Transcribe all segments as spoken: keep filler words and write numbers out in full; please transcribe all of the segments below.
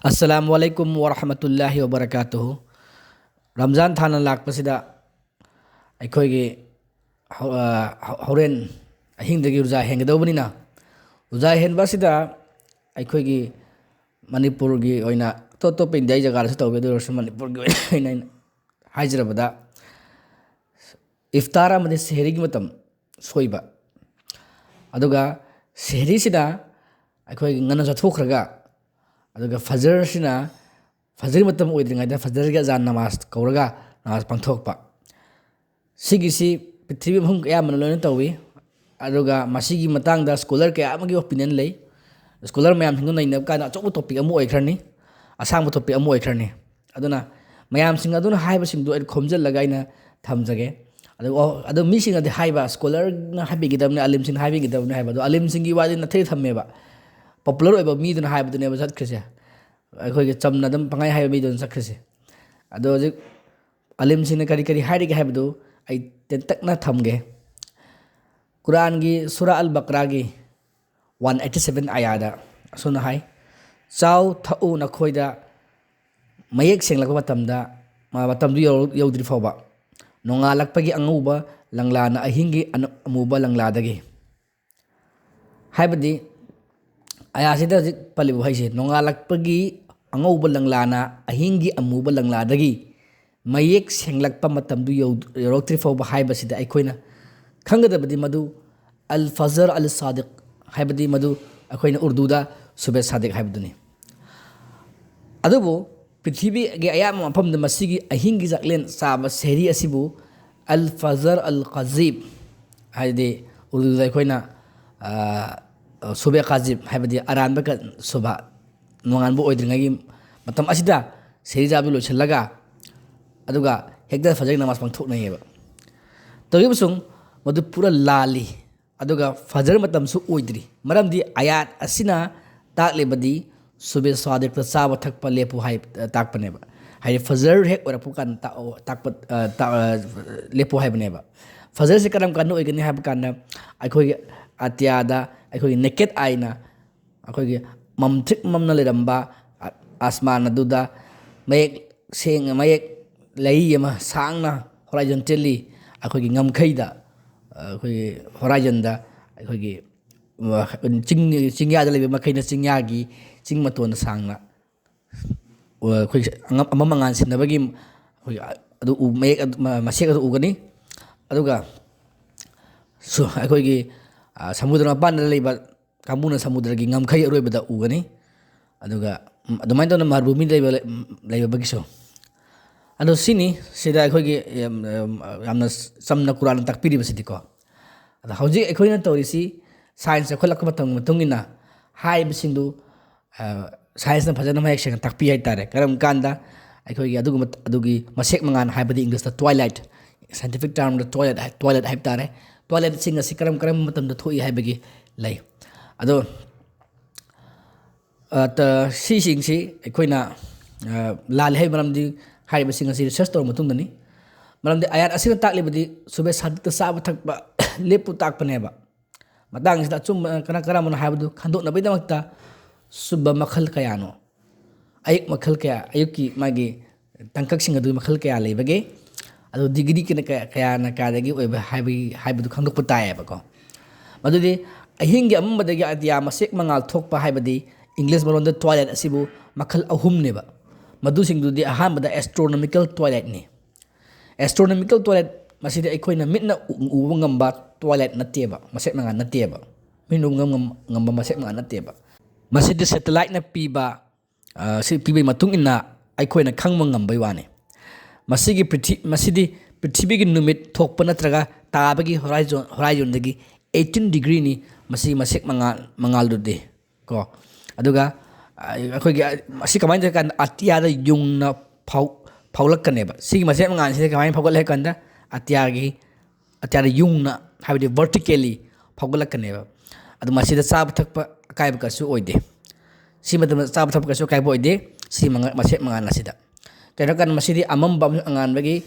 ꯑꯁꯂꯥꯃꯨ ꯑꯂꯥꯏꯀꯨꯝ ꯋꯔꯍꯃꯇꯨꯜꯂꯥꯍꯤ ꯋꯕꯔꯀꯥꯇꯨꯍꯨ꯫ ꯔꯝꯖꯥꯟ ꯊꯥꯅ ꯂꯥꯛꯄꯁꯤꯗ ꯑꯩꯈꯣꯏꯒꯤ ꯍꯧ-, ꯑ, ꯍꯧ-, ꯍꯣꯔꯦꯟ ꯑꯍꯤꯡꯗꯒꯤ ꯔꯣꯖꯥ ꯍꯦꯟꯒꯗꯧꯕꯅꯤꯅ, ꯔꯣꯖꯥ ꯍꯦꯟꯕ ꯑꯁꯤꯗ ꯑꯩꯈꯣꯏꯒꯤ ꯃꯅꯤꯄꯨꯔꯒꯤ ꯑꯣꯏꯅ, ꯑꯇꯣꯞ ꯑꯇꯣꯞꯄ ꯏꯟꯗꯤꯌꯥꯒꯤ ꯖꯒꯥꯗꯁꯨ ꯇꯧꯒꯦ, ꯑꯗꯨ ꯑꯣꯏꯔꯁꯨ ꯃꯅꯤꯄꯨꯔꯒꯤ ꯑꯣꯏꯅ ꯑꯩꯅ ꯍꯥꯏꯖꯔꯕꯗ, ꯏꯐꯇꯥꯔ ꯑꯃꯗꯤ ꯁꯦꯍꯔꯤꯒꯤ ꯃꯇꯝ ꯁꯣꯏꯕ, ꯑꯗꯨꯒ ꯁꯦꯍꯔꯤꯁꯤꯗ ꯑꯩꯈꯣꯏꯒꯤ ꯉꯟꯅ ꯆꯠꯊꯣꯛꯈ꯭ꯔꯒ, ꯑꯗꯨꯒ ꯐꯖꯔꯁꯤꯅ, ꯐꯖꯔ ꯃꯇꯝ ꯑꯣꯏꯗ꯭ꯔꯤꯉꯩꯗ ꯐꯖꯔꯒꯤ ꯑꯖꯥꯟ ꯅꯃꯥꯖ ꯀꯧꯔꯒ ꯅꯃꯥꯖ ꯄꯥꯡꯊꯣꯛꯄ, ꯁꯤꯒꯤꯁꯤ ꯄ꯭ꯔꯤꯊꯤꯕꯤ ꯃꯐꯝ ꯑꯌꯥꯝꯕꯅ ꯂꯣꯏꯅ ꯇꯧꯏ꯫ ꯑꯗꯨꯒ ꯃꯁꯤꯒꯤ ꯃꯇꯥꯡꯗ ꯁ꯭ꯀꯣꯂꯔ ꯀꯌꯥ ꯑꯃꯒꯤ ꯑꯣꯄꯤꯅꯤꯌꯟ ꯂꯩ꯫ ꯁ꯭ꯀꯣꯂꯔ ꯃꯌꯥꯝꯁꯤꯡꯗꯨ ꯅꯩꯅꯕ ꯀꯥꯟꯗ ꯑꯆꯧꯕ ꯇꯣꯄꯤꯛ ꯑꯃ ꯑꯣꯏꯈ꯭ꯔꯅꯤ, ꯑꯁꯥꯡꯕ ꯇꯣꯄꯤꯛ ꯑꯃ ꯑꯣꯏꯈ꯭ꯔꯅꯤ꯫ ꯑꯗꯨꯅ ꯃꯌꯥꯝꯁꯤꯡ ꯑꯗꯨꯅ ꯍꯥꯏꯕꯁꯤꯡꯗꯨ ꯑꯩꯅ ꯈꯣꯝꯖꯤꯜꯂꯒ ꯑꯩꯅ ꯊꯝꯖꯒꯦ꯫ ꯑꯗꯨ, ꯑꯣ, ꯑꯗꯨ ꯃꯤꯁꯤꯡꯅꯗꯤ ꯍꯥꯏꯕ, ꯁ꯭ꯀꯣꯂꯔꯅ ꯍꯥꯏꯕꯤꯒꯗꯕꯅꯤ, ꯑꯂꯤꯝꯁꯤꯡꯅ ꯍꯥꯏꯕꯤꯒꯗꯕꯅꯤ ꯍꯥꯏꯕ, ꯑꯗꯣ ꯑꯂꯤꯝꯁꯤꯡꯒꯤ ꯋꯥꯗꯤ ꯅꯥꯊꯩ ꯊꯝꯃꯦꯕ꯫ ꯄꯣꯄꯨꯂꯔ ꯑꯣꯏꯕ ꯃꯤꯗꯨꯅ ꯍꯥꯏꯕꯗꯨꯅꯦꯕ ꯆꯠꯈ꯭ꯔꯤꯁꯦ꯫ ꯑꯩꯈꯣꯏꯒꯤ ꯆꯝꯅ ꯑꯗꯨꯝ ꯄꯪꯍꯥꯏ ꯍꯥꯏꯕ ꯃꯤꯗꯨꯅ ꯆꯠꯈ꯭ꯔꯤꯁꯦ꯫ ꯑꯗꯣ ꯍꯧꯖꯤꯛ ꯑꯂꯤꯝꯁꯤꯡꯅ ꯀꯔꯤ ꯀꯔꯤ ꯍꯥꯏꯔꯤꯒꯦ ꯍꯥꯏꯕꯗꯨ ꯑꯩ ꯇꯦꯟꯇꯛꯅ ꯊꯝꯒꯦ꯫ ꯀꯨꯔꯥꯟꯒꯤ ꯁꯨꯔꯥ ꯑꯜ ꯕꯀ꯭ꯔꯥꯒꯤ ꯋꯥꯟ ꯑꯩꯠꯇꯤ ꯁꯚꯦꯟ ꯑꯌꯥꯗ ꯑꯁꯨꯝꯅ ꯍꯥꯏ, "ꯆꯥꯎ ꯊꯛꯎ ꯅꯈꯣꯏꯗ ꯃꯌꯦꯛ ꯁꯦꯡꯂꯛꯄ ꯃꯇꯝꯗ, ꯃ-, ꯃꯇꯝꯗꯨ ꯌꯧ-, ꯌꯧꯗ꯭ꯔꯤ ꯐꯥꯎꯕ, ꯅꯣꯡꯉꯥꯜꯂꯛꯄꯒꯤ ꯑꯉꯧꯕ ꯂꯪꯂꯥꯅ ꯑꯍꯤꯡꯒꯤ ꯑꯅ-, ꯑꯃꯨꯕ ꯂꯪꯂꯥꯗꯒꯤ"꯫ ꯍꯥꯏꯕꯗꯤ ꯑꯌꯥꯁꯤꯗ ꯍꯧꯖꯤꯛ ꯄꯜꯂꯤꯕ ꯋꯥꯍꯩꯁꯦ, "ꯅꯣꯡꯉꯥꯜꯂꯛꯄꯒꯤ ꯑꯉꯧꯕ ꯂꯪꯂꯥꯅ ꯑꯍꯤꯡꯒꯤ ꯑꯃꯨꯕ ꯂꯪꯂꯥꯗꯒꯤ ꯃꯌꯦꯛ ꯁꯦꯡꯂꯛꯄ ꯃꯇꯝꯗꯨ ꯌꯧ-, ꯌꯧꯔꯛꯇ꯭ꯔꯤ ꯐꯥꯎꯕ" ꯍꯥꯏꯕꯁꯤꯗ ꯑꯩꯈꯣꯏꯅ ꯈꯪꯒꯗꯕꯗꯤ ꯃꯗꯨ ꯑꯜ ꯐꯖꯔ ꯑꯜ ꯁꯥꯗꯤꯛ, ꯍꯥꯏꯕꯗꯤ ꯃꯗꯨ ꯑꯩꯈꯣꯏꯅ ꯎꯔꯗꯨꯗ ꯁꯨꯕꯦ ꯁꯥꯗꯤꯛ ꯍꯥꯏꯕꯗꯨꯅꯤ꯫ ꯑꯗꯨꯕꯨ ꯄ꯭ꯔꯤꯊꯤꯕꯤꯒꯤ ꯑꯌꯥꯝꯕ ꯃꯐꯝꯗ ꯃꯁꯤꯒꯤ ꯑꯍꯤꯡꯒꯤ ꯆꯥꯛꯂꯦꯟ ꯆꯥꯕ ꯁꯦꯍꯔꯤ ꯑꯁꯤꯕꯨ ꯑꯜ ꯐꯖꯔ ꯑꯜ ꯀꯥꯖꯤꯕ, ꯍꯥꯏꯗꯤ ꯎꯔꯗꯨꯗ ꯑꯩꯈꯣꯏꯅ, ꯑ, ꯁꯨꯕꯦ ꯀꯥꯖꯤꯕ, ꯍꯥꯏꯕꯗꯤ ꯑꯔꯥꯟꯕ ꯀ-, ꯁꯨꯕ, ꯅꯣꯡꯉꯥꯟꯕ ꯑꯣꯏꯗ꯭ꯔꯤꯉꯩꯒꯤ ꯃꯇꯝ ꯑꯁꯤꯗ ꯁꯦꯍꯔꯤ ꯆꯥꯕꯗꯨ ꯂꯣꯏꯁꯤꯜꯂꯒ, ꯑꯗꯨꯒ ꯍꯦꯛꯇ ꯐꯖꯔꯒꯤ ꯅꯃꯥꯖ ꯄꯥꯡꯊꯣꯛꯅꯩꯌꯦꯕ꯫ ꯇꯧꯔꯤꯕꯁꯨꯡ ꯃꯗꯨ ꯄꯨꯔꯥ ꯂꯥꯜꯂꯤ꯫ ꯑꯗꯨꯒ ꯐꯖꯔ ꯃꯇꯝꯁꯨ ꯑꯣꯏꯗ꯭ꯔꯤ, ꯃꯔꯝꯗꯤ ꯑꯌꯥꯠ ꯑꯁꯤꯅ ꯇꯥꯛꯂꯤꯕꯗꯤ ꯁꯨꯕꯦ ꯁꯥꯗꯤꯛꯇ ꯆꯥꯕ ꯊꯛꯄ ꯂꯦꯞꯄꯨ ꯍꯥꯏ, ꯇꯥꯛꯄꯅꯦꯕ꯫ ꯍꯥꯏꯗꯤ ꯐꯖꯔ ꯍꯦꯛ ꯑꯣꯏꯔꯛꯄ ꯀꯥꯟꯗ ꯇꯥꯛꯑꯣ, ꯇꯥꯛꯄ, ꯑ, ꯇꯥꯛ-, ꯑ, ꯂꯦꯞꯄꯨ ꯍꯥꯏꯕꯅꯦꯕ꯫ ꯐꯖꯔꯁꯤ ꯀꯔꯝ ꯀꯥꯟꯗ ꯑꯣꯏꯒꯅꯤ ꯍꯥꯏꯕ ꯀꯥꯟꯗ, ꯑꯩꯈꯣꯏꯒꯤ ꯑꯇꯤꯌꯥꯗ ꯑꯩꯈꯣꯏꯒꯤ ꯅꯦꯀꯦꯠ ꯑꯥꯏꯅ, ꯑꯩꯈꯣꯏꯒꯤ ꯃꯝꯊ꯭ꯔꯤꯛ ꯃꯝꯅ ꯂꯩꯔꯝꯕ, ꯑ, ꯑꯁꯃꯥꯟ ꯑꯗꯨꯗ ꯃꯌꯦꯛ ꯁꯦꯡꯅ, ꯃꯌꯦꯛ ꯂꯩ ꯑꯃ ꯁꯥꯡꯅ ꯍꯣꯔꯥꯏꯖꯣꯟꯇꯦꯜꯂꯤ ꯑꯩꯈꯣꯏꯒꯤ ꯉꯝꯈꯩꯗ, ꯑꯩꯈꯣꯏꯒꯤ ꯍꯣꯔꯥꯏꯖꯟꯗ ꯑꯩꯈꯣꯏꯒꯤ, ꯑ, ꯆꯤꯡ, ꯆꯤꯡꯌꯥꯗ ꯂꯩꯕ ꯃꯈꯩꯅ ꯆꯤꯡꯌꯥꯒꯤ ꯆꯤꯡ ꯃꯇꯣꯟꯗ ꯁꯥꯡꯅ, ꯑ, ꯑꯩꯈꯣꯏꯒꯤ ꯑꯉꯝ-, ꯑꯃꯝ ꯑꯉꯥꯟ ꯁꯤꯟꯅꯕꯒꯤ ꯑꯩꯈꯣꯏꯒꯤ ꯑꯗꯨ ꯎ ꯃꯌꯦꯛ ꯑꯗꯨ, ꯃ-, ꯃꯁꯦꯛ ꯑꯗꯨ ꯎꯒꯅꯤ꯫ ꯑꯗꯨꯒ ꯁꯨ-, ꯑꯩꯈꯣꯏꯒꯤ, ꯑ, ꯁꯃꯨꯗ꯭ꯔ ꯃꯄꯥꯟꯗ ꯂꯩꯕ ꯀꯥꯡꯕꯨꯅ ꯁꯃꯨꯗ꯭ꯔꯒꯤ ꯉꯝꯈꯩ ꯑꯔꯣꯏꯕꯗ ꯎꯒꯅꯤ꯫ ꯑꯗꯨꯒ, ꯎꯝ, ꯑꯗꯨꯃꯥꯏꯅ ꯇꯧꯅ ꯃꯔꯚꯨꯃꯤ ꯂꯩꯕ, ꯂꯩ-, ꯂꯩꯕꯒꯤꯁꯨ꯫ ꯑꯗꯣ ꯁꯤꯅꯤ, ꯁꯤꯗ ꯑꯩꯈꯣꯏꯒꯤ ꯌꯥꯝ, ꯌꯥꯝ, ꯌꯥꯝꯅ ꯆꯝꯅ ꯀꯨꯔꯥꯟꯅ ꯇꯥꯛꯄꯤꯔꯤꯕꯁꯤꯗꯤꯀꯣ꯫ ꯑꯗꯣ ꯍꯧꯖꯤꯛ ꯑꯩꯈꯣꯏꯅ ꯇꯧꯔꯤꯁꯤ ꯁꯥꯏꯟꯁ ꯆꯥꯎꯈꯠꯂꯛꯄ ꯃꯇꯝꯒꯤ ꯃꯇꯨꯡ ꯏꯟꯅ ꯍꯥꯏꯔꯤꯕꯁꯤꯡꯗꯨ, ꯑ, ꯁꯥꯏꯟꯁꯅ ꯐꯖꯅ ꯃꯌꯦꯛ ꯁꯦꯡꯅ ꯇꯥꯛꯄꯤ ꯍꯥꯏꯇꯥꯔꯦ꯫ ꯀꯔꯝ ꯀꯥꯟꯗ ꯑꯩꯈꯣꯏꯒꯤ ꯑꯗꯨꯒꯨꯝꯕ, ꯑꯗꯨꯒꯤ ꯃꯁꯦꯛ ꯃꯉꯥꯜ ꯍꯥꯏꯕꯗꯤ ꯏꯪꯂꯤꯁꯇ twilight, scientific termꯗ twilight ꯍꯥꯏ, twilight ꯍꯥꯏꯕ ꯇꯥꯔꯦ꯫ Twilightꯁꯤꯡ ꯑꯁꯤ ꯀꯔꯝ ꯀꯔꯝꯕ ꯃꯇꯝꯗ ꯊꯣꯛꯏ ꯍꯥꯏꯕꯒꯤ ꯂꯩ꯫ ꯑꯗꯣ, ꯑ, ꯇ-, ꯁꯤꯁꯤꯡꯁꯤ ꯑꯩꯈꯣꯏꯅ, ꯑ, ꯂꯥꯜꯂꯦ ꯍꯥꯏꯕ ꯃꯔꯝꯗꯤ ꯍꯥꯏꯔꯤꯕꯁꯤꯡ ꯑꯁꯤ research ꯇꯧꯔꯕ ꯃꯇꯨꯡꯗꯅꯤ꯫ ꯃꯔꯝꯗꯤ ꯑꯌꯥꯠ ꯑꯁꯤꯅ ꯇꯥꯛꯂꯤꯕꯗꯤ ꯁꯨꯕꯦ ꯁꯥꯗꯤꯛꯇ ꯆꯥꯕ ꯊꯛꯄ ꯂꯦꯞꯄꯨ ꯇꯥꯛꯄꯅꯦꯕ꯫ ꯃꯇꯥꯡꯁꯤꯗ ꯑꯆꯨꯝꯕ ꯀꯅꯥ ꯀꯔꯝꯕꯅꯣ ꯍꯥꯏꯕꯗꯨ ꯈꯟꯗꯣꯛꯅꯕꯒꯤꯗꯃꯛꯇ ꯁꯨꯕ ꯃꯈꯜ ꯀꯌꯥꯅꯣ, ꯑꯌꯨꯛ ꯃꯈꯜ ꯀꯌꯥ, ꯑꯌꯨꯛꯀꯤ ꯃꯥꯒꯤ ꯇꯥꯡꯀꯛꯁꯤꯡ ꯑꯗꯨꯒꯤ ꯃꯈꯜ ꯀꯌꯥ ꯂꯩꯕꯒꯦ, ꯑꯗꯨ ꯗꯤꯒ꯭ꯔꯤ ꯀꯅ-, ꯀꯌꯥ-, ꯀꯌꯥꯅ ꯀꯌꯥꯗꯒꯤ ꯑꯣꯏꯕ ꯍꯥꯏꯕꯒꯤ, ꯍꯥꯏꯕꯗꯨ ꯈꯪꯗꯣꯛꯄ ꯇꯥꯏꯌꯦꯕꯀꯣ꯫ ꯃꯗꯨꯗꯤ ꯑꯍꯤꯡꯒꯤ ꯑꯃꯝꯕꯗꯒꯤ ꯑꯇꯤꯌꯥ ꯃꯁꯦꯛ ꯃꯉꯥꯜ ꯊꯣꯛꯄ ꯍꯥꯏꯕꯗꯤ ꯏꯪꯂꯤꯁ ꯃꯔꯣꯟꯗ twilight ꯑꯁꯤꯕꯨ ꯃꯈꯜ ꯑꯍꯨꯝꯅꯦꯕ꯫ ꯃꯗꯨꯁꯤꯡꯗꯨꯗꯤ ꯑꯍꯥꯟꯕꯗ astronomical twilightꯅꯤ꯫ Astronomical twilight ꯃꯁꯤꯗꯤ ꯑꯩꯈꯣꯏꯅ ꯃꯤꯠꯅ ꯎ-, ꯎꯕ ꯉꯝꯕ twilight ꯅꯠꯇꯦꯕ, ꯃꯁꯦꯛ ꯃꯉꯥꯜ ꯅꯠꯇꯦꯕ꯫ ꯃꯤꯠꯅ ꯎꯕ ꯉꯝ-, ꯉꯝꯕ ꯃꯁꯦꯛ ꯃꯉꯥꯜ ꯅꯠꯇꯦꯕ꯫ ꯃꯁꯤꯗꯤ satelliteꯅ ꯄꯤꯕ, ꯑ, ꯁꯤ ꯄꯤꯕꯒꯤ ꯃꯇꯨꯡ ꯏꯟꯅ ꯑꯩꯈꯣꯏꯅ ꯈꯪꯕ ꯉꯝꯕꯒꯤ ꯋꯥꯅꯤ꯫ ꯃꯁꯤꯒꯤ ꯄ꯭ꯔꯤꯊꯤ-, ꯃꯁꯤꯗꯤ ꯄ꯭ꯔꯤꯊꯤꯕꯤꯒꯤ ꯅꯨꯃꯤꯠ ꯊꯣꯛꯄ ꯅꯠꯇ꯭ꯔꯒ ꯇꯥꯕꯒꯤ horizon, horizonꯗꯒꯤ eighteen degreeꯅꯤ ꯃꯁꯤꯒꯤ ꯃꯁꯦꯛ ꯃꯉꯥꯜ, ꯃꯉꯥꯜꯗꯨꯗꯤ꯫ ꯀꯣ꯫ ꯑꯗꯨꯒ, ꯑ, ꯑꯩꯈꯣꯏꯒꯤ, ꯑ, ꯑꯁꯤ ꯀꯃꯥꯏꯅ ꯇꯧꯔꯀꯥꯟꯗ ꯑꯇꯤꯌꯥꯗ ꯌꯨꯡꯅ ꯐꯥꯎ-, ꯐꯥꯎꯂꯛꯀꯅꯦꯕ꯫ ꯁꯤꯒꯤ ꯃꯁꯦꯛ ꯃꯉꯥꯜꯁꯤꯗ ꯀꯃꯥꯏꯅ ꯐꯥꯎꯒꯠꯂꯦ ꯍꯥꯏ ꯀꯥꯟꯗ ꯑꯇꯤꯌꯥꯒꯤ, ꯑꯇꯤꯌꯥꯗ ꯌꯨꯡꯅ, ꯍꯥꯏꯕꯗꯤ vertically ꯐꯥꯎꯒꯠꯂꯛꯀꯅꯦꯕ꯫ ꯑꯗꯨ ꯃꯁꯤꯗ ꯆꯥꯕ ꯊꯛꯄ ꯑꯀꯥꯏꯕ ꯀꯩꯁꯨ ꯑꯣꯏꯗꯦ꯫ ꯁꯤ ꯃꯇꯝꯗ ꯆꯥꯕ ꯊꯛꯄ ꯀꯩꯁꯨ ꯑꯀꯥꯏꯕ ꯑꯣꯏꯗꯦ꯫ ꯁꯤ ꯃꯉꯥ-, ꯃꯁꯦꯛ ꯃꯉꯥꯜ ꯑꯁꯤꯗ꯫ ꯀꯩꯅꯣ ꯍꯥꯏꯔꯀꯥꯟꯗ ꯃꯁꯤꯗꯤ ꯑꯃꯝꯕ ꯑꯃꯁꯨꯡ ꯑꯉꯥꯟꯕꯒꯤ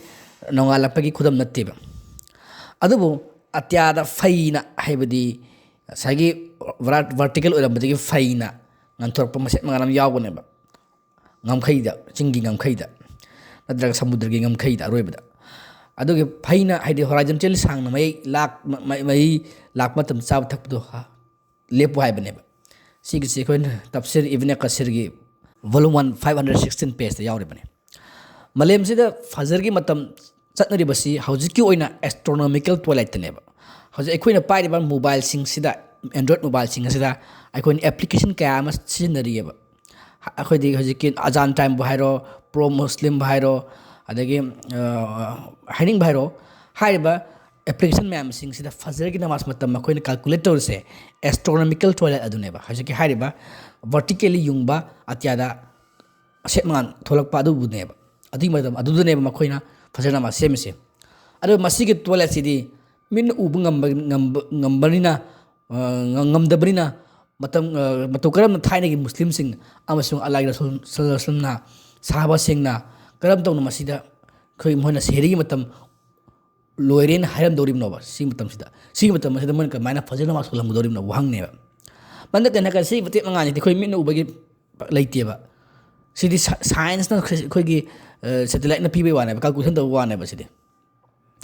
ꯅꯣꯡꯉꯥꯜꯂꯛꯄꯒꯤ ꯈꯨꯗꯝ ꯅꯠꯇꯦꯕ꯫ ꯑꯗꯨꯕꯨ ꯑꯇꯤꯌꯥꯗ ꯐꯩꯅ, ꯍꯥꯏꯕꯗꯤ ꯉꯁꯥꯏꯒꯤ vertical ꯑꯣꯏꯔꯝꯕꯗꯒꯤ ꯐꯩꯅ ꯉꯥꯟꯊꯣꯔꯛꯄ ꯃꯁꯦꯛ ꯃꯉꯥꯜ ꯑꯃ ꯌꯥꯎꯒꯅꯦꯕ꯫ ꯉꯝꯈꯩꯗ, ꯆꯤꯡꯒꯤ ꯉꯝꯈꯩꯗ ꯅꯠꯇ꯭ꯔꯒ ꯁꯃꯨꯗ꯭ꯔꯒꯤ ꯉꯝꯈꯩꯗ ꯑꯔꯣꯏꯕꯗ꯫ ꯑꯗꯨꯒꯤ ꯐꯩꯅ, ꯍꯥꯏꯗꯤ ꯍꯣꯔꯥꯏꯖꯣꯟꯇꯦꯜ ꯁꯥꯡꯅ ꯃꯩ ꯂꯥꯛ-, ꯃ-, ꯃ-, ꯃꯩ ꯂꯥꯛꯄ ꯃꯇꯝꯗ ꯆꯥꯕ ꯊꯛꯄꯗꯣ ꯍꯥ-, ꯂꯦꯞꯄꯨ ꯍꯥꯏꯕꯅꯦꯕ꯫ ꯁꯤꯒꯤꯁꯤ ꯑꯩꯈꯣꯏꯅ ꯇꯞꯁꯤꯔ ꯏꯕꯅꯦ ꯀꯁꯤꯔꯒꯤ volume one, five hundred sixteen pageꯇ ꯌꯥꯎꯔꯤꯕꯅꯤ꯫ ꯃꯥꯂꯦꯝꯁꯤꯗ ꯐꯖꯔꯒꯤ ꯃꯇꯝ ꯆꯠꯅꯔꯤꯕꯁꯤ ꯍꯧꯖꯤꯛꯀꯤ ꯑꯣꯏꯅ astronomical twilightꯇꯅꯦꯕ꯫ ꯍꯧꯖꯤꯛ ꯑꯩꯈꯣꯏꯅ ꯄꯥꯏꯔꯤꯕ mobileꯁꯤꯡꯁꯤꯗ, Android mobileꯁꯤꯡ ꯑꯁꯤꯗ ꯑꯩꯈꯣꯏꯅ application ꯀꯌꯥ ꯑꯃ ꯁꯤꯖꯤꯟꯅꯔꯤꯑꯕ꯫ ꯑꯩꯈꯣꯏꯗꯤ ꯍꯧꯖꯤꯛꯀꯤ ꯑꯖꯥꯟ ꯇꯥꯏꯝꯕꯨ ꯍꯥꯏꯔꯣ, ꯄ꯭ꯔꯣ ꯃꯨꯁꯂꯤꯝꯕꯨ ꯍꯥꯏꯔꯣ, ꯑꯗꯒꯤ, ꯑ, ꯍꯥꯏꯅꯤꯡꯕ ꯍꯥꯏꯔꯣ, ꯍꯥꯏꯔꯤꯕ application ꯃꯌꯥꯝꯁꯤꯡꯁꯤꯗ ꯐꯖꯔꯒꯤ ꯅꯃꯥꯖ ꯃꯇꯝ ꯑꯩꯈꯣꯏꯅ calculate ꯇꯧꯔꯤꯁꯦ astronomical twilight ꯑꯗꯨꯅꯦꯕ꯫ ꯍꯧꯖꯤꯛꯀꯤ ꯍꯥꯏꯔꯤꯕ vertically ꯌꯨꯡꯕ ꯑꯇꯤꯌꯥꯗ ꯑꯁꯦꯠ ꯃꯉꯥꯟ ꯊꯣꯛꯂꯛꯄ ꯑꯗꯨꯕꯨꯅꯦꯕ꯫ ꯑꯗꯨꯒꯤ ꯃꯇꯝ ꯑꯗꯨꯗꯅꯦꯕ ꯃꯈꯣꯏꯅ ꯐꯖꯔ ꯅꯃꯥꯖ ꯁꯦꯝꯃꯤꯁꯦ꯫ ꯑꯗꯨ ꯃꯁꯤꯒꯤ twilight ꯁꯤꯗꯤ ꯃꯤꯠꯅ ꯎꯕ ꯉꯝꯕ, ꯉꯝꯕ, ꯉꯝꯕꯅꯤꯅ, ꯑ, ꯉ-, ꯉꯝꯗꯕꯅꯤꯅ ꯃꯇꯝ, ꯑ, ꯃꯇꯧ ꯀꯔꯝꯅ ꯊꯥꯏꯅꯒꯤ ꯃꯨꯁꯂꯤꯝꯁꯤꯡ ꯑꯃꯁꯨꯡ ꯑꯜꯂꯥꯍꯒꯤ ꯔꯁꯨꯜ ꯁꯜꯂꯜꯂꯥꯍꯨ ꯑꯂꯥꯏꯍꯤ ꯋꯥꯁꯜꯂꯝꯅ, ꯁꯍꯥꯕꯥꯁꯤꯡꯅ ꯀꯔꯝ ꯇꯧꯅ ꯃꯁꯤꯗ ꯑꯩꯈꯣꯏ ꯃꯣꯏꯅ ꯁꯦꯍꯔꯤꯒꯤ ꯃꯇꯝ ꯂꯣꯏꯔꯦꯅ ꯍꯥꯏꯔꯝꯗꯧꯔꯤꯕꯅꯣꯕ? ꯁꯤꯒꯤ ꯃꯇꯝꯁꯤꯗ, ꯁꯤꯒꯤ ꯃꯇꯝ ꯑꯁꯤꯗ ꯃꯣꯏꯅ ꯀꯃꯥꯏꯅ ꯐꯖꯔ ꯅꯃꯥꯖ ꯁꯣꯜꯂꯝꯒꯗꯧꯔꯤꯕꯅꯣ ꯋꯥꯍꯪꯅꯦꯕ꯫ ꯃꯔꯝꯗꯤ ꯀꯩꯅꯣ ꯍꯥꯏꯔꯀꯥꯟꯗ ꯁꯤ ꯃꯇꯦꯛ ꯃꯉꯥꯅꯤꯗꯤ ꯑꯩꯈꯣꯏ ꯃꯤꯠꯅ ꯎꯕꯒꯤ ꯂꯩꯇꯦꯕ꯫ ꯁꯤꯗꯤ ꯁꯥ-, scienceꯅ ꯑꯩꯈꯣꯏꯒꯤ, ꯑ, satelliteꯅ ꯄꯤꯕꯩ ꯋꯥꯅꯦꯕ, calculation ꯇꯧꯕ ꯋꯥꯅꯦꯕ ꯁꯤꯗꯤ꯫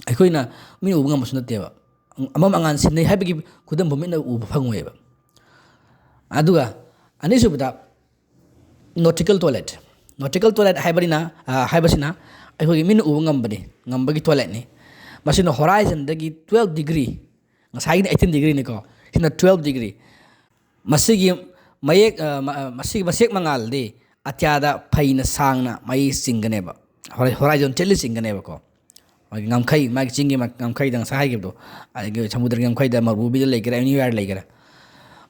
ꯑꯩꯈꯣꯏꯅ ꯃꯤꯠꯅ ꯎꯕ ꯉꯝꯕꯁꯨ ꯅꯠꯇꯦꯕ꯫ ꯑꯃꯝ ꯑꯉꯥꯟ ꯁꯤꯟꯅꯩ ꯍꯥꯏꯕꯒꯤ ꯈꯨꯗꯝꯕꯨ ꯃꯤꯠꯅ ꯎꯕ ꯐꯪꯉꯣꯏꯕ꯫ ꯑꯗꯨꯒ ꯑꯅꯤꯁꯨꯕꯗ nautical twilight꯫ Nautical twilight ꯍꯥꯏꯕꯅꯤꯅ, ꯑ, ꯍꯥꯏꯕꯁꯤꯅ ꯑꯩꯈꯣꯏꯒꯤ ꯃꯤꯠꯅ ꯎꯕ ꯉꯝꯕꯅꯤ, ꯉꯝꯕꯒꯤ twilightꯅꯤ꯫ ꯃꯁꯤꯅ horizonꯗꯒꯤ twelve degree, ꯉꯁꯥꯏꯒꯤꯅ eighteen degreeꯅꯤꯀꯣ, ꯁꯤꯅ twelve degree꯫ ꯃꯁꯤꯒꯤ ꯃꯌꯦꯛ, ꯑ, ꯃ-, ꯑ, ꯃꯁꯤꯒꯤ ꯃꯁꯦꯛ ꯃꯉꯥꯜꯗꯤ ꯑꯇꯤꯌꯥꯗ ꯐꯩꯅ ꯁꯥꯡꯅ ꯃꯩ ꯆꯤꯡꯒꯅꯦꯕ, ꯍꯣꯔꯥꯏ-, horizontally ꯆꯤꯡꯒꯅꯦꯕꯀꯣ꯫ ꯃꯥꯒꯤ ꯉꯝꯈꯩ, ꯃꯥꯒꯤ ꯆꯤꯡꯒꯤ ꯃ-, ꯉꯝꯈꯩꯗ ꯉꯁꯥꯏ ꯍꯥꯏꯈꯤꯕꯗꯣ, ꯑꯗꯒꯤ ꯁꯃꯨꯗ꯭ꯔꯒꯤ ꯉꯝꯈꯩꯗ, ꯃꯔꯨꯚꯨꯃꯤꯗ ꯂꯩꯒꯦꯔꯥ, anywhere ꯂꯩꯒꯦꯔꯥ,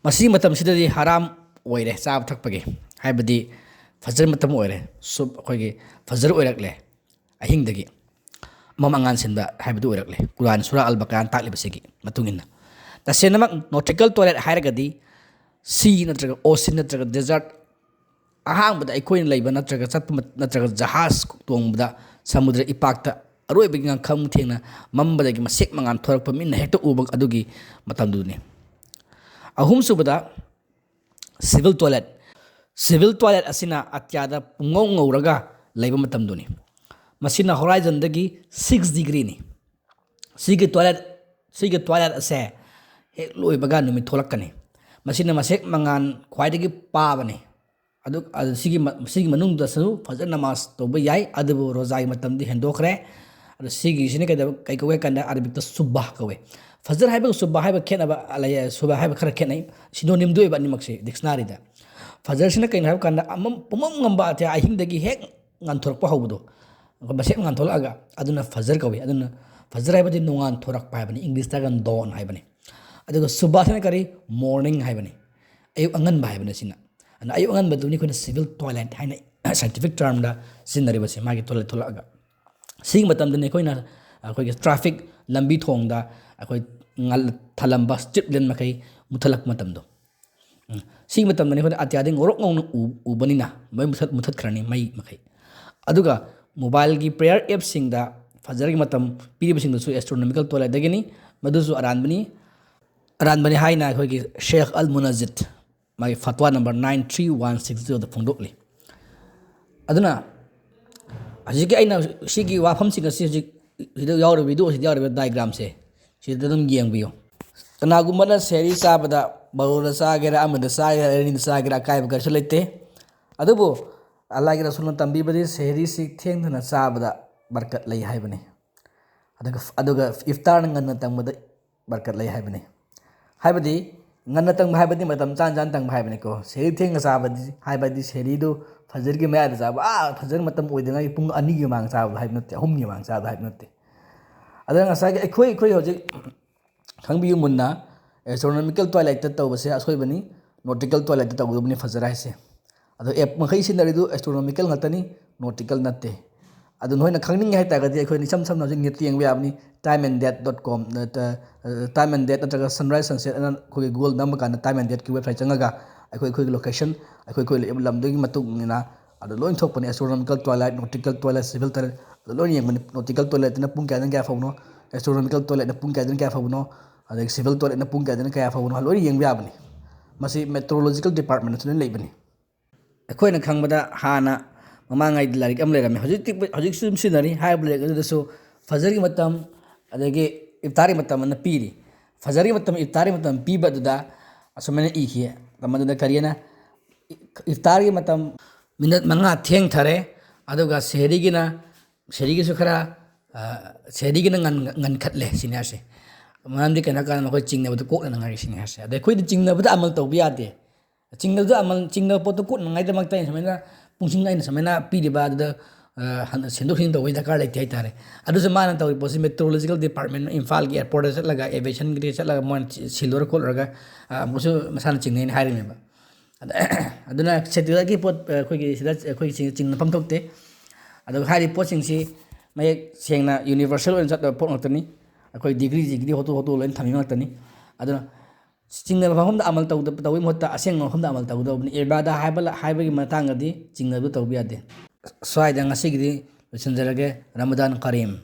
ꯃꯁꯤꯒꯤ ꯃꯇꯝꯁꯤꯗꯗꯤ ꯍꯔꯥꯝ ꯑꯣꯏꯔꯦ ꯆꯥꯕ ꯊꯛꯄꯒꯤ, ꯍꯥꯏꯕꯗꯤ ꯐꯖꯔ ꯃꯇꯝ ꯑꯣꯏꯔꯦ, ꯁꯨꯞ ꯑꯩꯈꯣꯏꯒꯤ ꯐꯖꯔ ꯑꯣꯏꯔꯛꯂꯦ꯫ ꯑꯍꯤꯡꯗꯒꯤ ꯑꯃꯝ ꯑꯉꯥꯟ ꯁꯤꯟꯕ ꯍꯥꯏꯕꯗꯨ ꯑꯣꯏꯔꯛꯂꯦ, ꯀꯨꯔꯥꯟ ꯁꯨꯔꯥ ꯑꯜ ꯕꯀꯔꯥꯅ ꯇꯥꯛꯂꯤꯕꯁꯤꯒꯤ ꯃꯇꯨꯡ ꯏꯟꯅ꯫ ꯇꯁꯦꯡꯅꯃꯛ nautical twilight ꯍꯥꯏꯔꯒꯗꯤ sea ꯅꯠꯇ꯭ꯔꯒ ocean ꯅꯠꯇ꯭ꯔꯒ desert, ꯑꯍꯥꯟꯕꯗ ꯑꯩꯈꯣꯏꯅ ꯂꯩꯕ ꯅꯠꯇ꯭ꯔꯒ ꯆꯠꯄ ꯃꯠ-, ꯅꯠꯇ꯭ꯔꯒ ꯖꯍꯥꯖ ꯇꯣꯡꯕꯗ ꯁꯃꯨꯗ꯭ꯔ ꯏꯄꯥꯛꯇ ꯑꯔꯣꯏꯕꯒꯤ ꯉꯥꯡꯈꯪ ꯊꯦꯡꯅ ꯃꯝꯕꯗꯒꯤ ꯃꯁꯦꯛ ꯃꯉꯥꯜ ꯊꯣꯔꯛꯄ ꯃꯤꯠꯅ ꯍꯦꯛꯇ ꯎꯕ ꯑꯗꯨꯒꯤ ꯃꯇꯝꯗꯨꯅꯤ꯫ ꯑꯍꯨꯝꯁꯨꯕꯗ civil twilight꯫ Civil twilight ꯑꯁꯤꯅ ꯑꯇꯤꯌꯥꯗ ꯄꯨꯡꯉꯧ ꯉꯧꯔꯒ ꯂꯩꯕ ꯃꯇꯝꯗꯨꯅꯤ꯫ ꯃꯁꯤꯅ horizonꯗꯒꯤ six degreeꯅꯤ꯫ ꯁꯤꯒꯤ twilight, ꯁꯤꯒꯤ twilight ꯑꯁꯦ ꯍꯦꯛ ꯂꯣꯏꯕꯒ ꯅꯨꯃꯤꯠ ꯊꯣꯛꯂꯛꯀꯅꯤ꯫ ꯃꯁꯤꯅ ꯃꯁꯦꯛ ꯃꯉꯥꯜ ꯈ꯭ꯋꯥꯏꯗꯒꯤ ꯄꯥꯕꯅꯤ꯫ ꯑꯗꯨ, ꯑꯗꯨ ꯁꯤꯒꯤ ꯃ-, ꯁꯤꯒꯤ ꯃꯅꯨꯡꯗꯁꯨ ꯐꯖꯔ ꯅꯃꯥꯖ ꯇꯧꯕ ꯌꯥꯏ, ꯑꯗꯨꯕꯨ ꯔꯣꯖꯥꯒꯤ ꯃꯇꯝꯗꯤ ꯍꯦꯟꯗꯣꯛꯈ꯭ꯔꯦ꯫ ꯑꯗꯣ ꯁꯤꯒꯤꯁꯤꯅ ꯀꯩꯗꯧ-, ꯀꯩ ꯀꯧꯋꯦ ꯀꯥꯟꯗ ꯑꯔꯕꯤꯛꯇ ꯁꯨꯕꯥꯍ ꯀꯧꯋꯦ꯫ ꯐꯖꯔ ꯍꯥꯏꯕꯒ ꯁꯨꯕꯥꯍ ꯍꯥꯏꯕ ꯈꯦꯠꯅꯕ ꯂꯩ, ꯁꯨꯕꯥꯍ ꯍꯥꯏꯕ ꯈꯔ ꯈꯦꯠꯅꯩ, synonymꯗꯤ ꯑꯣꯏꯕ ꯑꯅꯤꯃꯛꯁꯦ dictionaryꯗ꯫ ꯐꯖꯔꯁꯤꯅ ꯀꯩꯅꯣ ꯍꯥꯏꯕ ꯀꯥꯟꯗ ꯑꯃꯝ-, ꯄꯨꯝꯃꯝ ꯉꯝꯕ ꯑꯇꯤꯌꯥ ꯑꯍꯤꯡꯗꯒꯤ ꯍꯦꯛ ꯉꯥꯟꯊꯣꯔꯛꯄ ꯍꯧꯕꯗꯣ, ꯃꯁꯦꯛ ꯉꯥꯟꯊꯣꯔꯛꯑꯒ ꯑꯗꯨꯅ ꯐꯖꯔ ꯀꯧꯏ꯫ ꯑꯗꯨꯅ ꯐꯖꯔ ꯍꯥꯏꯕꯗꯤ ꯅꯣꯡꯉꯥꯟ ꯊꯣꯔꯛꯄ ꯍꯥꯏꯕꯅꯤ, Englishꯇꯒ dawn ꯍꯥꯏꯕꯅꯤ꯫ ꯑꯗꯨꯒ ꯁꯨꯕꯥꯁꯤꯅ ꯀꯔꯤ? Morning ꯍꯥꯏꯕꯅꯤ, ꯑꯌꯨꯛ ꯑꯉꯟꯕ ꯍꯥꯏꯕꯅꯤ ꯁꯤꯅ꯫ ꯑꯗꯨꯅ ꯑꯌꯨꯛ ꯑꯉꯟꯕꯗꯨꯅꯤ ꯑꯩꯈꯣꯏꯅ civil twilight ꯍꯥꯏꯅ scientific termꯗ ꯁꯤꯖꯤꯟꯅꯔꯤꯕꯁꯦ, ꯃꯥꯒꯤ twilight ꯊꯣꯛꯂꯛꯑꯒ꯫ ꯁꯤꯒꯤ ꯃꯇꯝꯗꯅꯤ ꯑꯩꯈꯣꯏꯅ, ꯑꯩꯈꯣꯏꯒꯤ traffic, ꯂꯝꯕꯤ ꯊꯣꯡꯗ ꯑꯩꯈꯣꯏ ꯉꯥꯜ-, ꯊꯥꯜꯂꯝꯕ street lamp ꯃꯈꯩ ꯃꯨꯊꯠꯂꯛꯄ ꯃꯇꯝꯗꯣ꯫ ꯎꯝ꯫ ꯁꯤꯒꯤ ꯃꯇꯝꯗꯅꯤ ꯑꯩꯈꯣꯏꯅ ꯑꯇꯤꯌꯥꯗ ꯉꯧꯔꯣꯛ ꯉꯧꯅ ꯎ-, ꯎꯕꯅꯤꯅ ꯃꯩ ꯃꯨꯊꯠ-, ꯃꯨꯊꯠꯈ꯭ꯔꯅꯤ, ꯃꯩ ꯃꯈꯩ꯫ ꯑꯗꯨꯒ mobileꯒꯤ prayer appꯁꯤꯡꯗ ꯐꯖꯔꯒꯤ ꯃꯇꯝ ꯄꯤꯔꯤꯕꯁꯤꯡꯗꯨꯁꯨ astronomical twilightꯇꯒꯤꯅꯤ꯫ ꯃꯗꯨꯁꯨ ꯑꯔꯥꯟꯕꯅꯤ꯫ ꯑꯔꯥꯟꯕꯅꯤ ꯍꯥꯏꯅ ꯑꯩꯈꯣꯏꯒꯤ Sheikh Al Munajjid ꯃꯥꯒꯤ fatwa number nine three one six zeroꯗ ꯐꯣꯡꯗꯣꯛꯂꯤ꯫ ꯑꯗꯨꯅ ꯍꯧꯖꯤꯛꯀꯤ ꯑꯩꯅ ꯁꯤꯒꯤ ꯋꯥꯐꯝꯁꯤꯡ ꯑꯁꯤ ꯍꯧꯖꯤꯛ ꯁꯤꯗ ꯌꯥꯎꯔꯤꯕ, video ꯁꯤꯗ ꯌꯥꯎꯔꯤꯕ diagramꯁꯦ ꯁꯤꯗ ꯑꯗꯨꯝ ꯌꯦꯡꯕꯤꯌꯨ꯫ ꯀꯅꯥꯒꯨꯝꯕꯅ ꯁꯦꯍꯔꯤ ꯆꯥꯕꯗ ꯕꯥꯔꯣꯗ ꯆꯥꯒꯦꯔꯥ, ꯑꯃꯗ ꯆꯥꯒꯦꯔꯥ, ꯑꯅꯤꯗ ꯆꯥꯒꯦꯔꯥ, ꯑꯀꯥꯏꯕ ꯀꯔꯤꯁꯨ ꯂꯩꯇꯦ꯫ ꯑꯗꯨꯕꯨ ꯑꯜꯂꯥꯍꯒꯤ ꯔꯁꯨꯜꯅ ꯇꯝꯕꯤꯕꯗꯤ ꯁꯦꯍꯔꯤꯁꯤ ꯊꯦꯡꯊꯅ ꯆꯥꯕꯗ ꯕꯔꯀꯠ ꯂꯩ ꯍꯥꯏꯕꯅꯤ꯫ ꯑꯗꯨꯒ, ꯑꯗꯨꯒ ꯏꯐꯇꯥꯔꯅ ꯉꯟꯅ ꯇꯪꯕꯗ ꯕꯔꯀꯠ ꯂꯩ ꯍꯥꯏꯕꯅꯤ꯫ ꯍꯥꯏꯕꯗꯤ ꯉꯟꯅ ꯇꯪꯕ ꯍꯥꯏꯕꯗꯤ ꯃꯇꯝ ꯆꯥꯅ ꯆꯥꯅ ꯇꯪꯕ ꯍꯥꯏꯕꯅꯤꯀꯣ꯫ ꯁꯦꯍꯔꯤ ꯊꯦꯡꯅ ꯆꯥꯕꯗꯤ, ꯍꯥꯏꯕꯗꯤ ꯁꯦꯍꯔꯤꯗꯨ ꯐꯖꯔꯒꯤ ꯃꯌꯥꯗ ꯆꯥꯕ, ꯑꯥ, ꯐꯖꯔ ꯃꯇꯝ ꯑꯣꯏꯗ꯭ꯔꯤꯉꯩ ꯄꯨꯡ ꯑꯅꯤꯒꯤ ꯃꯃꯥꯡ ꯆꯥꯕ ꯍꯥꯏꯕ ꯅꯠꯇꯦ, ꯑꯍꯨꯝꯒꯤ ꯃꯃꯥꯡ ꯆꯥꯕ ꯍꯥꯏꯕ ꯅꯠꯇꯦ꯫ ꯑꯗꯨꯅ ꯉꯁꯥꯏꯒꯤ ꯑꯩꯈꯣꯏ, ꯑꯩꯈꯣꯏ ꯍꯧꯖꯤꯛ ꯈꯪꯕꯤꯌꯨ ꯃꯨꯟꯅ, astronomical twilightꯇ ꯇꯧꯕꯁꯦ ꯑꯁꯣꯏꯕꯅꯤ, nautical twilighttꯇ ꯇꯧꯒꯗꯕꯅꯤ ꯐꯖꯔ ꯍꯥꯏꯁꯦ꯫ ꯑꯗꯣ app ꯃꯈꯩ ꯁꯤꯖꯤꯟꯅꯔꯤꯗꯨ astronomical ꯉꯥꯛꯇꯅꯤ, nautical ꯅꯠꯇꯦ꯫ ꯑꯗꯨ ꯅꯣꯏꯅ ꯈꯪꯅꯤꯡꯉꯦ ꯍꯥꯏꯇꯥꯔꯒꯗꯤ ꯑꯩꯈꯣꯏꯅ ꯏꯁꯝ ꯁꯝꯅ ꯍꯧꯖꯤꯛ net ꯌꯦꯡꯕ ꯌꯥꯕꯅꯤ, time and date dot com, ꯅꯠꯇ-, time and date ꯅꯠꯇ꯭ꯔꯒ sunrise sunset ꯑꯅ ꯑꯩꯈꯣꯏꯒꯤ Google ꯅꯝꯕ ꯀꯥꯟꯗ time and dateꯀꯤ website ꯆꯪꯉꯒ ꯑꯩꯈꯣꯏ, ꯑꯩꯈꯣꯏꯒꯤ location, ꯑꯩꯈꯣꯏ, ꯑꯩꯈꯣꯏ ꯂꯩꯔꯤꯕ ꯂꯝꯗꯨꯒꯤ ꯃꯇꯨꯡ ꯏꯟꯅ ꯑꯗꯨ ꯂꯣꯏ ꯊꯣꯛꯄꯅꯤ꯫ Astronomical twilight, nautical twilight, civil twilight ꯑꯗꯨ ꯂꯣꯏꯅ ꯌꯦꯡꯕꯅꯤ꯫ Nautical twilightꯅ ꯄꯨꯡ ꯀꯌꯥꯗꯒꯤ ꯀꯌꯥ ꯐꯥꯎꯕꯅꯣ, astronomical twilight ꯄꯨꯡ ꯀꯌꯥꯗꯒꯤ ꯀꯌꯥ ꯐꯥꯎꯕꯅꯣ, ꯑꯗꯒꯤ civil twilight ꯄꯨꯡ ꯀꯌꯥꯗꯒꯤ ꯀꯌꯥ ꯐꯥꯎꯕꯅꯣ, ꯂꯣꯏꯅ ꯌꯦꯡꯕ ꯌꯥꯕꯅꯤ꯫ ꯃꯁꯤ meteorological departmentꯇꯁꯨ ꯂꯣꯏꯅ ꯂꯩꯕꯅꯤ꯫ ꯑꯩꯈꯣꯏꯅ ꯈꯪꯕꯗ ꯍꯥꯟꯅ ꯃꯃꯥꯡꯉꯩꯗ ꯂꯥꯏꯔꯤꯛ ꯑꯃ ꯂꯩꯔꯝꯃꯤ, ꯍꯧꯖꯤꯛꯇꯤ, ꯍꯧꯖꯤꯛꯁꯨ ꯑꯗꯨꯝ ꯁꯤꯖꯤꯟꯅꯔꯤ꯫ ꯍꯥꯏꯔꯤꯕ ꯂꯥꯏꯔꯤꯛ ꯑꯗꯨꯗꯁꯨ ꯐꯖꯔꯒꯤ ꯃꯇꯝ, ꯑꯗꯒꯤ ꯏꯐꯇꯥꯔꯒꯤ ꯃꯇꯝ ꯑꯅ ꯄꯤꯔꯤ꯫ ꯐꯖꯔꯒꯤ ꯃꯇꯝ, ꯏꯐꯇꯥꯔꯒꯤ ꯃꯇꯝ ꯄꯤꯕ ꯑꯗꯨꯗ ꯑꯁꯨꯃꯥꯏꯅ ꯏꯈꯤ꯫ ꯃꯗꯨꯗ ꯀꯔꯤꯅ, ꯏꯐꯇꯥꯔꯒꯤ ꯃꯇꯝ ꯃꯤꯅꯠ ꯃꯉꯥ ꯊꯦꯡꯊꯔꯦ, ꯑꯗꯨꯒ ꯁꯦꯍꯔꯤꯒꯤꯅ, ꯁꯦꯍꯔꯤꯒꯤꯁꯨ ꯈꯔ, ꯑ, ꯁꯦꯍꯔꯤꯒꯤꯅ ꯉꯟ-, ꯉꯟꯈꯠꯂꯦ ꯁꯤꯅꯤ ꯍꯥꯏꯁꯦ꯫ ꯃꯔꯝꯗꯤ ꯀꯩꯅꯣ ꯍꯥꯏꯀꯥꯟꯗ ꯃꯈꯣꯏ ꯆꯤꯡꯅꯕꯗꯨ ꯀꯣꯛꯅꯅꯉꯥꯏꯒꯤ ꯁꯤꯅꯤ ꯍꯥꯏꯁꯦ꯫ ꯑꯗ ꯑꯩꯈꯣꯏꯗꯤ ꯆꯤꯡꯅꯕꯗ ꯑꯃꯜ ꯇꯧꯕ ꯌꯥꯗꯦ꯫ ꯆꯤꯡꯅꯕꯗ ꯑꯃꯜ, ꯆꯤꯡꯅꯕ ꯄꯣꯠꯇꯨ ꯀꯣꯛꯅꯉꯥꯏꯗꯃꯛꯇ ꯑꯩꯅ ꯁꯨꯃꯥꯏꯅ ꯄꯨꯡꯁꯤꯡ ꯑꯩꯅ ꯁꯨꯃꯥꯏꯅ ꯄꯤꯔꯤꯕ ꯑꯗꯨꯗ, ꯑ, ꯍꯟ-, ꯁꯦꯝꯗꯣꯛ ꯁꯦꯝꯖꯤꯟ ꯇꯧꯕꯒꯤ ꯗꯔꯀꯥꯔ ꯂꯩꯇꯦ ꯍꯥꯏꯇꯥꯔꯦ꯫ ꯑꯗꯨꯁꯨ ꯃꯥꯅ ꯇꯧꯔꯤ ꯄꯣꯠꯁꯤ meteorological department, ꯏꯝꯐꯥꯜꯒꯤ airport ꯆꯠꯂꯒ, aviation ꯒꯤꯗ ꯆꯠꯂꯒ ꯃꯣꯏꯅ ꯁꯤ-, ꯁꯤꯜꯂꯨꯔ ꯈꯣꯠꯂꯨꯔꯒ, ꯑ, ꯑꯃꯨꯛꯁꯨ ꯃꯁꯥꯅ ꯆꯤꯡꯅꯩꯅ ꯍꯥꯏꯔꯤꯅꯦꯕ꯫ ꯑꯗ-, ꯑꯗꯨꯅ satellite ꯀꯤ ꯄꯣꯠ, ꯑ, ꯑꯩꯈꯣꯏꯒꯤ ꯁꯤꯗ ꯑꯩꯈꯣꯏꯒꯤ ꯆꯤꯡ-, ꯆꯤꯡꯅꯐꯝ ꯊꯣꯛꯇꯦ꯫ ꯑꯗꯨꯒ ꯍꯥꯏꯔꯤꯕ ꯄꯣꯠꯁꯤꯡꯁꯤ ꯃꯌꯦꯛ ꯁꯦꯡꯅ universal ꯑꯣꯏꯅ ꯆꯠꯂꯕ ꯄꯣꯠ ꯉꯥꯛꯇꯅꯤ꯫ ꯑꯩꯈꯣꯏ degree degree ꯍꯣꯠꯇꯣꯛ ꯍꯣꯠꯇꯣꯛ ꯂꯣꯏꯅ ꯊꯝꯃꯤ ꯉꯥꯛꯇꯅꯤ꯫ ꯑꯗꯨꯅ ꯆꯤꯡꯅꯕ ꯃꯐꯝꯗ ꯑꯃꯜ ꯇꯧꯗ-, ꯇꯧꯕꯒꯤ ꯃꯍꯨꯠꯇ ꯑꯁꯦꯡꯕ ꯃꯐꯝꯗ ꯑꯃꯜ ꯇꯧꯒꯗꯧꯕꯅꯤ꯫ ꯏꯕꯥꯗꯥ ꯍꯥꯏꯕ ꯂ-, ꯍꯥꯏꯕꯒꯤ ꯃꯇꯥꯡꯗꯗꯤ ꯆꯤꯡꯅꯕ ꯇꯧꯕ ꯌꯥꯗꯦ꯫ ꯁ꯭ꯋꯥꯏꯗ ꯉꯁꯤꯒꯤꯗꯤ ꯂꯣꯏꯁꯤꯟꯖꯔꯒꯦ꯫ ꯔꯃꯗꯥꯟ ꯀꯔꯤꯝ꯫